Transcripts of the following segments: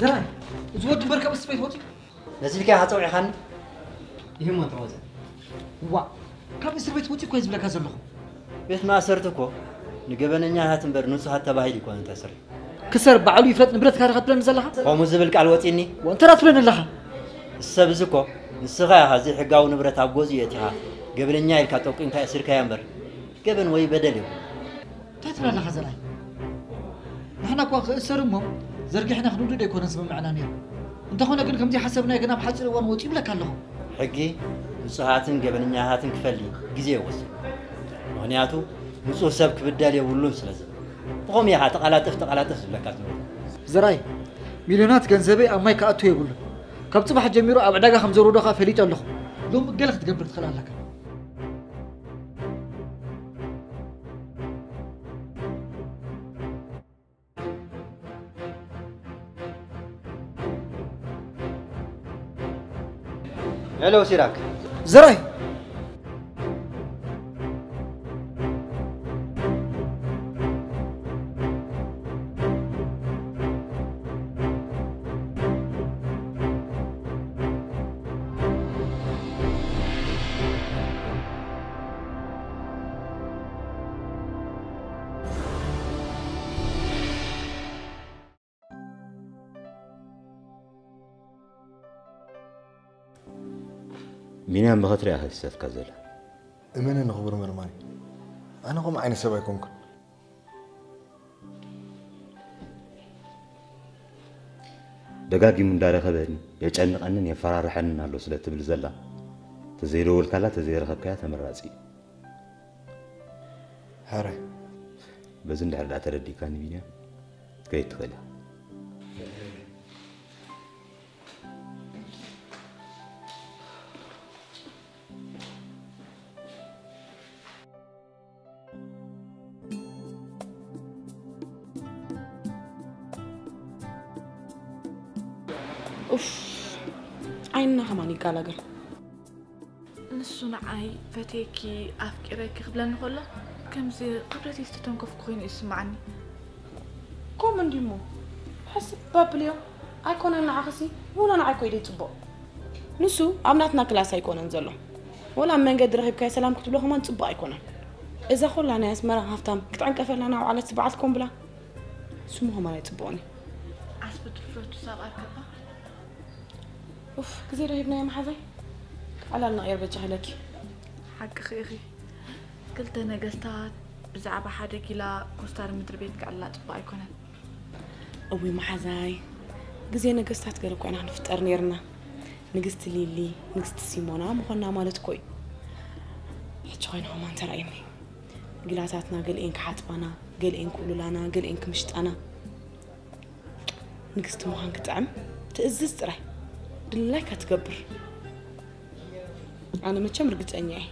ዘራይ፣ እዚ ወዲ እምበር ካብ እስር ቤት ወፂኡ? ነዚ ኢልካ ኢኻ ጸዊዕኻኒ? ይህሞ እንተ ወጸ። ዋ፣ ካብ እስር ቤት ወፂኡ እኮ እየ ዝብለካ ዘለኹ። ቤት ማእሰርቲ እኮ ንገበነኛታት እምበር ንጹሃት ተባሂሉ ኣይኮነን ተስሪ። ክሰር ባዕሉ ይፍለጥ ንብረትካ ኢኻ ትብለኒ ዘለኻ? ከምኡ ዝብል ቃል ወጺኒ? ወ-፣ እንተ ደኣ ትብለኒ ኣለኻ? እዚ ሰብ እዚ እኮ ንስኻ ኢኻ ዘይሕጋዊ ንብረት ኣብ ገዝኡ የእቲኻ፣ ገበነኛ ኢልካ ጠቂምካ ኣሲርካዮ እምበር ገበን ወይ በደል የብሉን። እንታይ ትብል ኣለኻ ዘርኣይ? ንሕና እኳ ክእሰር እሞ ዘርጊሕና ክንውድድ ኣይኮነን ስምምዕና ነይሩ። እንተኾነ ግን ከምዚ ሓሰብናዮ ግን ኣብ ሓፂር እዋን ወፂኡ ይብለካ ኣለኹ። ሕጊ ንጹሃትን ገበነኛታትን ክፈሊ ግዜ ይወስድ። ምኽንያቱ ንጹህ ሰብ ክብደል የብሉን ስለ ዝብል። ብኸምኡ ኢኻ ተቐላጠፍ ተቐላጠፍ ዝብለካ ዝነበርኩ። ዘርኣይ፣ ሚልዮናት ገንዘበይ ኣብ ማይ ክኣቱ የብሉን። ካብ ጽባሕ ጀሚሩ ኣብ ዕዳጋ ከም ዘውርዶ ከኣ ፈሊጠ ኣለኹ። ሎሚ ገለ ክትገብር ትኽእል ኣለካ። ሄሎ ሲራክ። ዘራይ። ቢንያም ብኸትሪ እያ ከሲሳትካ ዘላ። እመነኒ ክቡር መርማሪ፣ ኣነ ከምኡ ዓይነት ሰብ ኣይኮንኩን። ደጋጊሙ እንዳረኸበኒ የጨንቐንን የፈራርሐንን ኣሎ ስለ ትብል ዘላ፣ ተዘይደወልካላ ተዘይረኸብካያ ተመራጺ እዩ። ሕራይ። በዚ እንድሕር ደኣ ተረዲእካኒ ቢንያም፣ ክትከይድ ትኽእል ኢኻ። ኡፍ፣ ዓይንና ከማን ይጋላገል። ንሱ ንዓይ ፈትየኪ፣ ኣፍቂረኪ ክብለኒ ከሎ፣ ከምዚ ክብደተይ ዝተተንከፍኩ ኮይኑ እዩ ዝስምዓኒ። ከምኡ እንድዩ እሞ፣ ሕስብ ኣብልዮ። ኣይኮነን ንዓኽሲ፣ ወላ ንዓይ እኮ እዩ ዘይጽቡቕ። ንሱ ኣብ ናትና ክላስ ኣይኮነን ዘሎ። ወላ ኣብ መንገዲ ረኺብካዮ ሰላም ክትብሎ ከማን ጽቡቕ ኣይኮነን። እዛ ኩላ ናይ ኣስመራ ሃፍታም ክትዕንቀፈላ ናብ ዓለት በዓልቲ ኮምብላ፣ ስሙ ከማን ኣይጽቡቕን እዩ። ዓስቢ ድፍረቱ ሳብ ኣርከባ። ኡፍ፣ ግዜ ዶ ሂብናዮ መሓዛይ? ክዕላልና ቅየር በጃኺ ኢለኪ። ሓቅኺ ኢኺ። ክልተ ነገስታት ብዛዕባ ሓደ ጊላ ኮስታሪ ምድሪ ቤት ክዕላ ጽቡቕ ኣይኮነን። እውይ መሓዛይ፣ ግዜ ነገስታት ገለ እኮ ኢና ክንፍጠር ነይርና። ንግስቲ ሊሊ፣ ንግስቲ ሲሞና ምኾንና ማለት እኮ እዩ። ሕጂ ኮይና ከማን ተራእዩኒ። ጊላታትና ገለኤን ክሓጥባና፣ ገለኤን ክውልላና፣ ገለኤን ክምሽጣና። ንግስቲ ምዃን ክጥዕም ትእዝዝ ጥራይ። ድላይካ ትገብር። ኣነ መቸም ርግጸኛ እየ።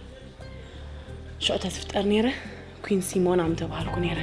ሽዑ ተዝፍጠር ነይረ፣ ኩን ሲሞና ምተባሃልኩ ነይረ።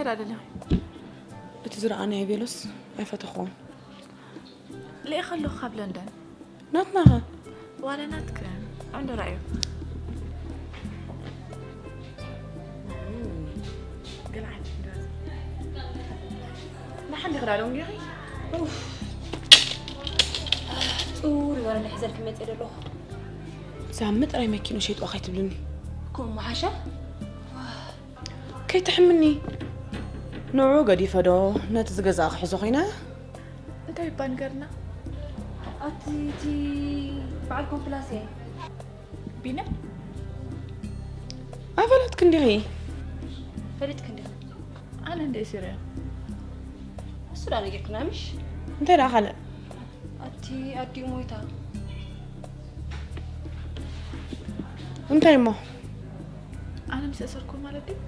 እንታይ ደኣ ደሊኺ? እቲ ዝረኣናዮ ቬሎስ ኣይፈተኽዎን። ልኢኸ ኣለኹ ካብ ለንደን። ናትናኸ? ዋላ ናትክን ዕንዶ ራእዩ። ግን ዓዲ ደሓን ዲኺ ዳሎም ጌኺ? ፅውር ይበለኒ ሕዘልኪ መፅእ ዘለኹ። ዛሚ ጥራይ መኪኑ ሸይጥዋ ከይትብልኒ። ከምኡ ሓሻ? ከይትሕምኒ። ንዑ ገዲፈ ዶ ነቲ ዝገዛእ ክሕዞ ኮይነ? እንታይ ይባ ንገርና? ኣቲ እቲ በዓል ኮምፕላሴ ቢነ ኣይፈለጥክን ዲኺ? ፈሊጥክ እንዲኻ? ኣነ እንደ ሲርያ እሱ ዳ ነጊርክና ምሽ? እንታይ ደኣ ካልእ? ኣቲ ኣዲኡ ሞይታ እንታይ እሞ? ኣነ ምስ እሰርኩ ማለት ድዩ?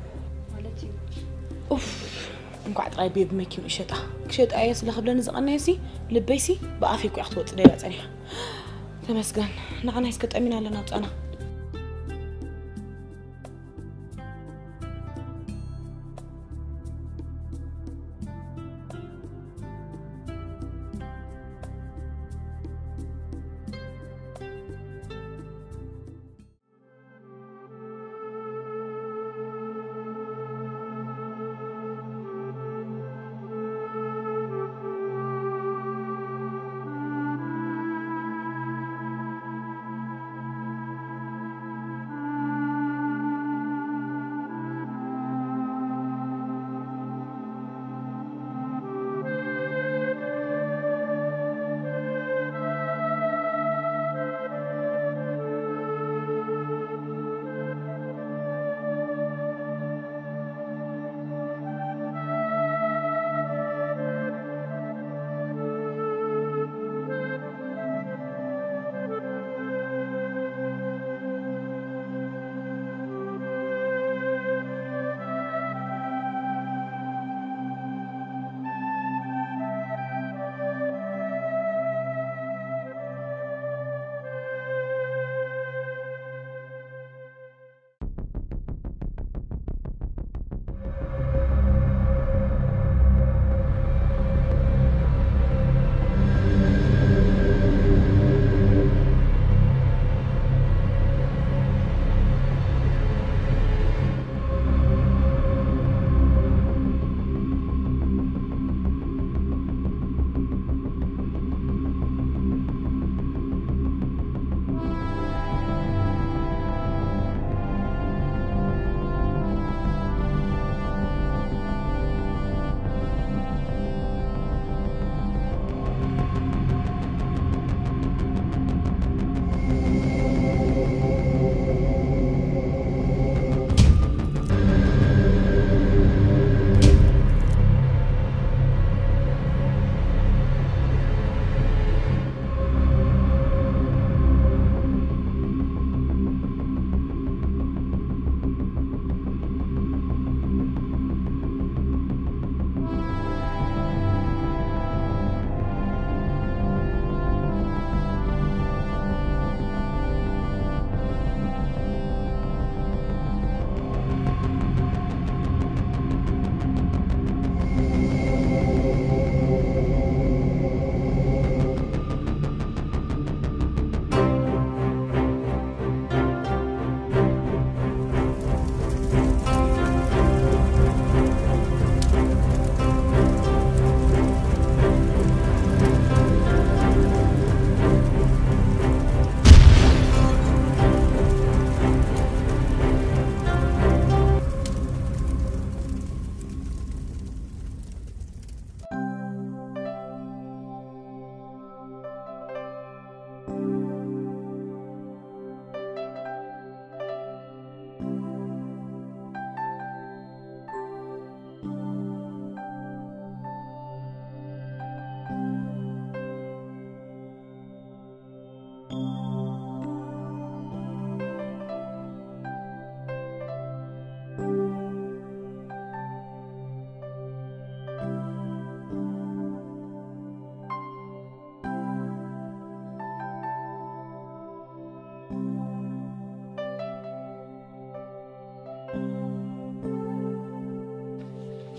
ማለት እዩ። ኡፍ፣ እንኳዕ ጥራይ ቤቢ መኪኑ ይሸጣ። ክሸጣ እየ ስለ ክብለኒ ዝቐነየሲ ልበይሲ ብኣፈይ እኮ ክትወጽእ ደላ ጸኒሓ። ተመስገን። ንዓና እስከ ጠሚና ኣለና ውጻና።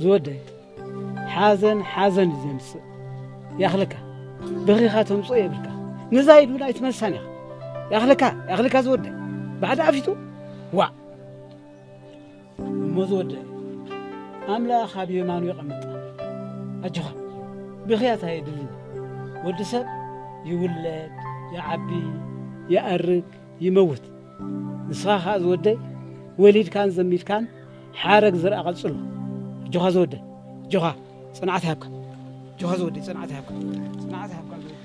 ዝወደይ፣ ሓዘን ሓዘን እዩ ዘምጽእ። ያኽልካ፣ በኺኻ ተምጽኦ የብልካ። ንዛይድ እውን ኣይትመልሳን ኢኻ። ያኽልካ፣ ያኽልካ ዝወደይ፣ ባዕዲ ኣፊቱ። ዋእ! እሞ ዝወደይ፣ ኣምላኽ ኣብ የማኑ የቐምጥ። ኣጆኻ፣ ብኽያት ኣየድልን። ወዲ ሰብ ይውለድ፣ ይዓቢ፣ ይኣርግ፣ ይመውት። ንስኻ ኸኣ ዝወደይ፣ ወሊድካን ዘሚድካን ሓረግ ዝርኣ ቀጽሎ። ኣጆኻ ዝወደይ፣ ኣጆኻ፣ ጽንዓት ይሃብካ። ኣጆኻ ዝወደይ፣ ጽንዓት ይሃብካ። ጽንዓት ይሃብካ ዝወደይ።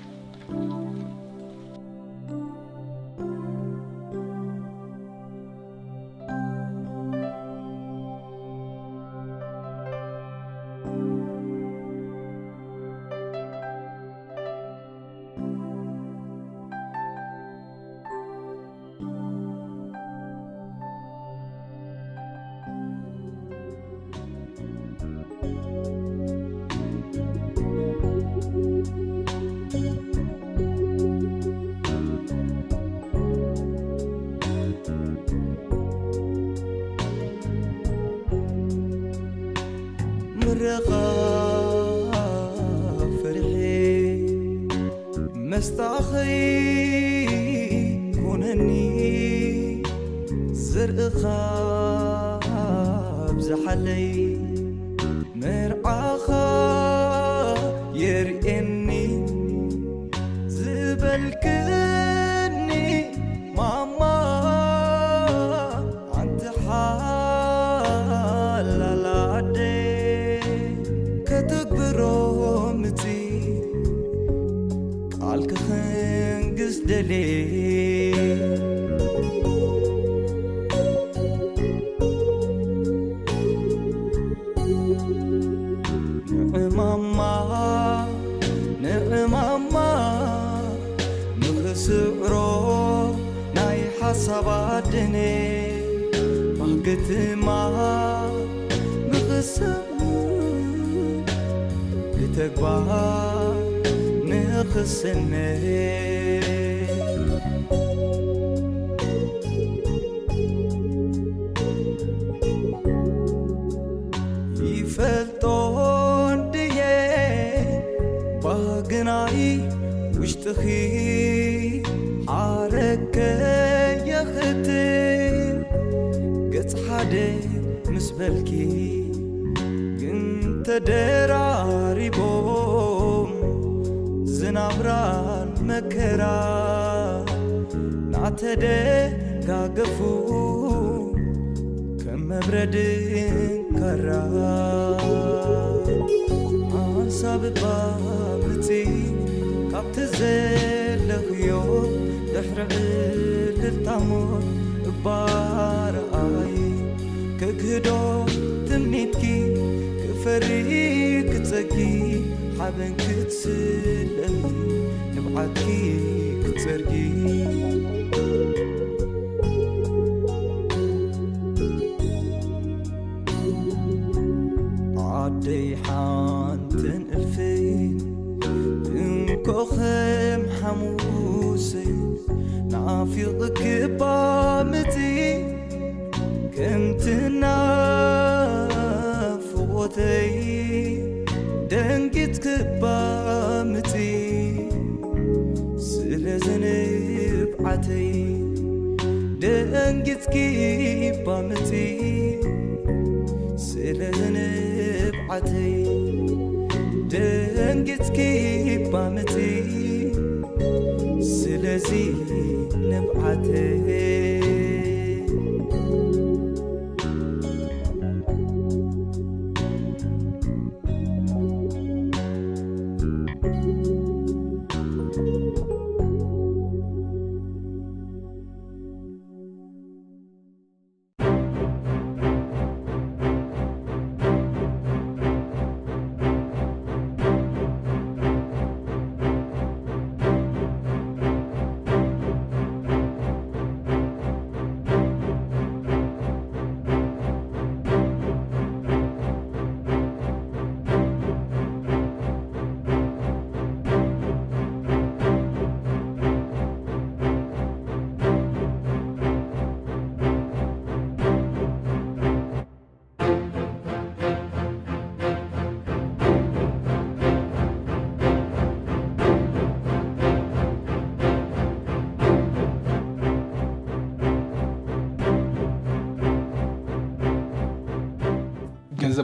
ምረኻ ፍርሒ መስታኸይ ኩነኒ፣ ዘርእኻ ኣብዝሓለይ፣ መርዓኻ የርእየኒ ዝበልክኒ ማማ፣ ኣንቲ ሓላል ኣደ፣ ከተግብሮ ምጺ፣ ቃል ክኽንግስ ደልየ። ንዕማማ፣ ንዕማማ፣ ንኽስዕሮ ናይ ሓሳብ ኣደነ፣ ባህግትማ ንኽሰ ብተግባር ንኽስነ። ይፈልጦ እንድየ ባህግናይ ውሽጥኺ ሓረግ ከየኽትም፣ ገጽ ሓደ ምስ በልኪ ግን ተደራሪቦም ዝናብራን መከራ ናተደጋገፉ ከም መብረድን ካራ ሓንሳብ እባ ምጺ ካብቲ ዘለኽዮ ድሕሪ ዕልልታ ሞት እባ ረኣይ። ከግህዶ ትምኒትኪ ክፈሪ ክጸጊ ሓበን ክትስለሚ ንብዓትኪ ክትጸርጊ። ዓደይ ሓንትን እልፍን እንኮ ከም ሓሙስ ናፊቕኪ እባ ምጺ። ከምቲ ናፍቖተይ ደንጊጽኪ እባ ምጺ፣ ስለ ዘንብዓተይ ደንጊጽኪ እባ ምጺ፣ ስለ ዘንብዓተይ ደንጊጽኪ እባ ምጺ። ስለዚ ንብዓተይ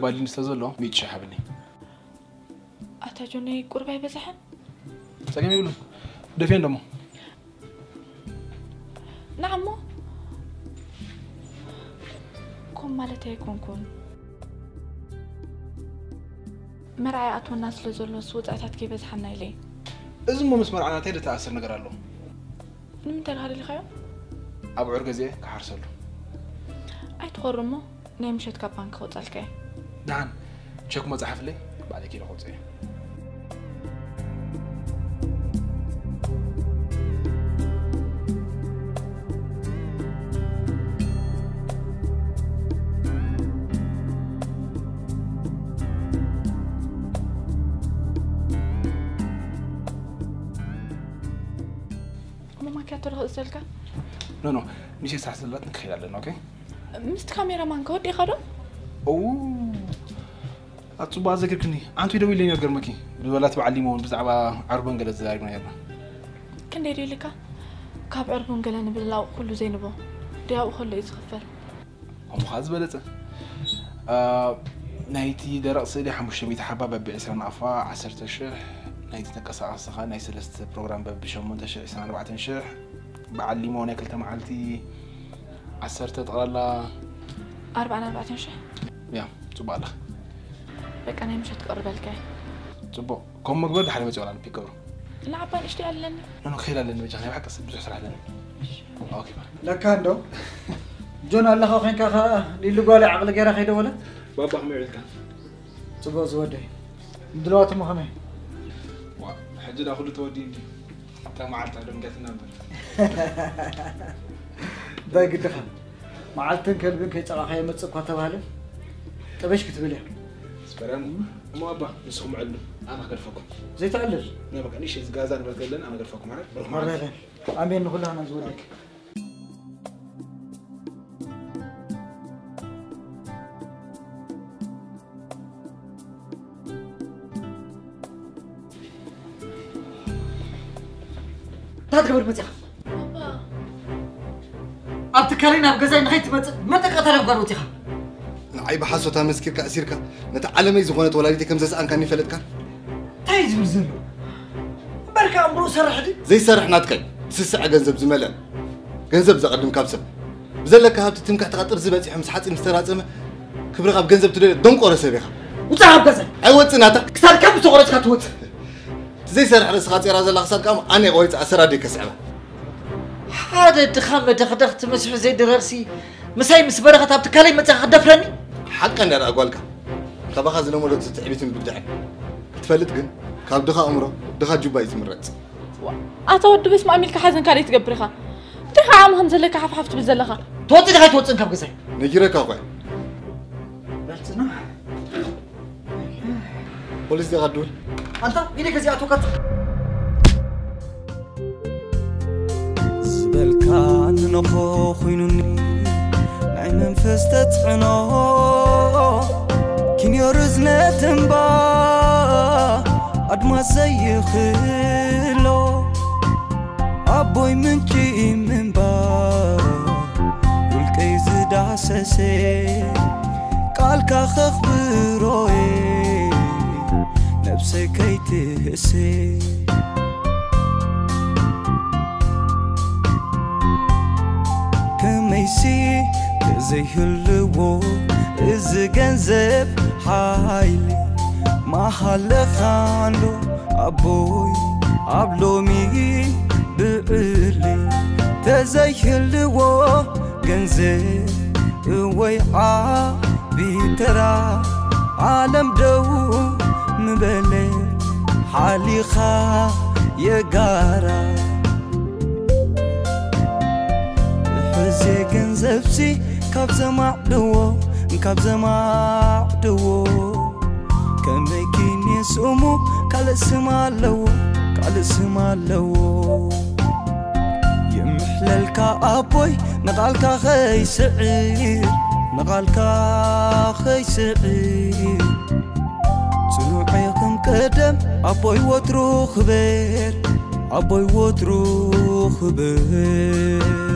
ባሊን ስለ ዘሎ ሚእቲ ሽሕ ሃብኒ። ኣታ ጆነይ፣ ቁርብ ኣይበዛሕን? ጸገም የብሉን። ደፊኤ እንደሞ። ንዓሞ፣ ኮም ማለት ኣይኮንኩን። መርዓ ይኣትወና ስለ ዘሎ፣ ወጻኢታት ከይበዝሓና ኢለ። እዚ እሞ ምስ መርዓና እንታይ ዝተኣሳሰር ነገር ኣሎ? ንምንታይ ኢኻ ደሊኻዮ? ኣብዑር ገዚኤ ክሓርሰሉ። ኣይትኾርሞ፣ ናይ ምሸት ካብ ባንክ ከውጻልካ እየ። ደሓን፣ ቸክ መጽሓፍለይ፣ ባዕለይ ኪደ ከውጽእ እየ። እሞ ማኪያቶ ዶ ክእዘልካ? ኖ፣ ኖ፣ ሚሴስ ሓሰላት ንክኸይድ ኣለና፣ ኦኬ? ምስቲ ካሜራማን ከወዲእኻ ዶ? ኦው፣ ኣጽቡቕ ኣዘኪርክኒ። ኣንቲ ደዊለይ ነበር መኪ። ብበላት በዓል ሊሞ እውን ብዛዕባ ዓርቦን ገለ ተዛሪብና ነርና። ክንደይ ድዩ ኢልካ? ካብ ዕርቡን ገለ ንብል ላውቕ ኩሉ ዘይንቦ። ድያው ከሎ እዩ ዝኽፈል። ከምኡ ኸዓ ዝበለጸ። አ፣ ናይቲ ደረቕ ስእሊ ሓሙሽተ ሚእቲ ሓባ በቢ ዕስራ ናቕፋ ዓሰርተ ሽሕ፣ ናይቲ ተንቀሳቓሲ ኸዓ ናይ ሰለስተ ፕሮግራም በቢ ሸሞንተ ሽሕ፣ ዕስራን ኣርባዕተን ሽሕ፣ በዓል ሊሞ ናይ ክልተ መዓልቲ ዓሰርተ ጠቕላላ ኣርባዓን ኣርባዕተን ሽሕ። ያ፣ ጽቡቕ ኣለኻ። በቃ ናይ ምሸት ክቕርበልካ እየ። ጽቡቕ። ከም መግበር ድሓር መጽእ ዋላ ንፒክ ገብሮ። ንዓባ ንእሽተይ ኣለኒ። ኖ፣ ኖ፣ ክይድ ኣለኒ በጃኻ፣ ናይ ብሓቂ ብዙሕ ስራሕ ኣለኒ። ኦኬ፣ ባይ። ለካ እንዶ ጆን ኣለኻ ኮንካ ኸኣ ሊሊ ጓለይ ዓቕሊ ገይራ ከይደወለት? ባባ ከመይ ውዒልካ? ጽቡቕ ዝወደይ። ድልዋት እሞ ከመይ? ዋ፣ ሕጂ ዳ ኩሉ ተወዲኡ እንድዩ። እታ መዓልቲ ኣደንጊያትና እምበር። እንታይ ግድኻ? መዓልትን ከልብን ከይጸቓኻ የመጽእ እኳ ተባህለ፣ ጠበሽ ክትብል እያ። ስበረኒ። እሞ ኣባ፣ ንስኹም ዕልሉ፣ ኣነ ክገድፈኩም። ዘይትዕልል። ናይ በቃ፣ ንእሽተይ ዝጋዛ ንብረት ከለኒ፣ ኣነ ገድፈኩም፣ ማለት? ብሩኽ መዓልቲ። መርሃባ። ኣሜን፣ ንኹላህና ዝወደክ። እንታይ ትገብር መፂኻ? ኣብ ትካለይ ናብ ገዛይ ንኸይትመፅእ መጠንቀቕታ ናብ ጓል ወፂኻ። ንዓይ ብሓሶት ኣመስኪርካ ኣሲርካ ነቲ ዓለመይ ዝኾነት ወላዲተይ ከም ዘስኣንካኒ ይፈለጥካ። እንታይ እዩ ዝብል ዘሎ? እምበርካ ኣእምሮኡ ሰርሕ ድዩ? ዘይሰርሕ ናትካይ ዝስስዐ ገንዘብ ዝመልአ ገንዘብ ዘቐድም ካብ ሰብ ብዘለካ ሃብቲ ትምክሕትኻ ጥርዚ በፂሑ ምስ ሓፂን ዝተራፀመ ክብርኻ ብገንዘብ ትደልዮ ደንቆሮ ሰብ ኢኻ። ውፃእ ካብ ገዛይ። ኣይወፅእ ናታ። ክሳድካ ምስ ተቖረፅካ ትወፅእ። እቲ ዘይሰርሕ ርእስኻ ጼራ ዘላ ክሳድካ ኣነ ቆሪፀ ኣሰር ኣደይ ከስዕባ። ሓደ ድኻ መደኽደኽ ትመስሑ ዘይድረርሲ ምሳይ ምስ በረኸት ኣብ ትካለይ መፂኻ ክትደፍረኒ? ሓቀ እንዳ ደኣ ጓልካ ካባኻ ዝለመዶ ትትዕቢትን ብድዕን ክትፈልጥ ግን ካብ ድኻ ኣእምሮ ድኻ ጁባ እዩ ዝምረፅ። ኣታ ወዲ በስመ ኣብ ኢልካ ሓዘን ካልእ ትገብር ኢኻ። እንታይ ከዓ ዓቕሚ ከም ዘለካ ሓፍሓፍ ትብል ዘለኻ? ትወፅእ ዲኻ ኣይትወፅእን ካብ ገዛይ? ነጊረካ እኮ እየ። በል ፅናሕ። ፖሊስ ዲኻ ትድውል? ኣንታ ኢደይ ከዚኣትወካ ዝበልካ ንነኾ ኮይኑኒ ናይ መንፈስ ተፅዕኖ ኪንዮ ርዝነት እምባ ኣድማስ ዘይኽሎ ኣቦይ ምንጪ ምንባ ውልቀይ ዝዳሰሰ ቃልካ ኸኽብሮየ ነብሰይ ከይትህእሰ ከመይሲ ተዘይህልዎ እዚ ገንዘብ ሓይሊ ማሃለኻንዶ ኣቦይ ኣብ ሎሚ ብዕሊ ተዘይህልዎ ገንዘብ እወይ ዓቢ ተራ ዓለም ደው ምበለ ሓሊኻ የጋራ ሕዜ ገንዘብሲ ካብ ዘማዕድዎ ካብ ዘማዕድዎ ከመይ ኪን የስእሙ ካልእ ስም ኣለዎ ካልእ ስም ኣለዎ ይምሕለልካ ኣቦይ ንቓልካ ኸይስዕር ንቓልካ ኸይስዕር ጽኑዕ ከም ቀደም ኣቦይ ወትሩ ክበር ኣቦይ ወትሩ ክበር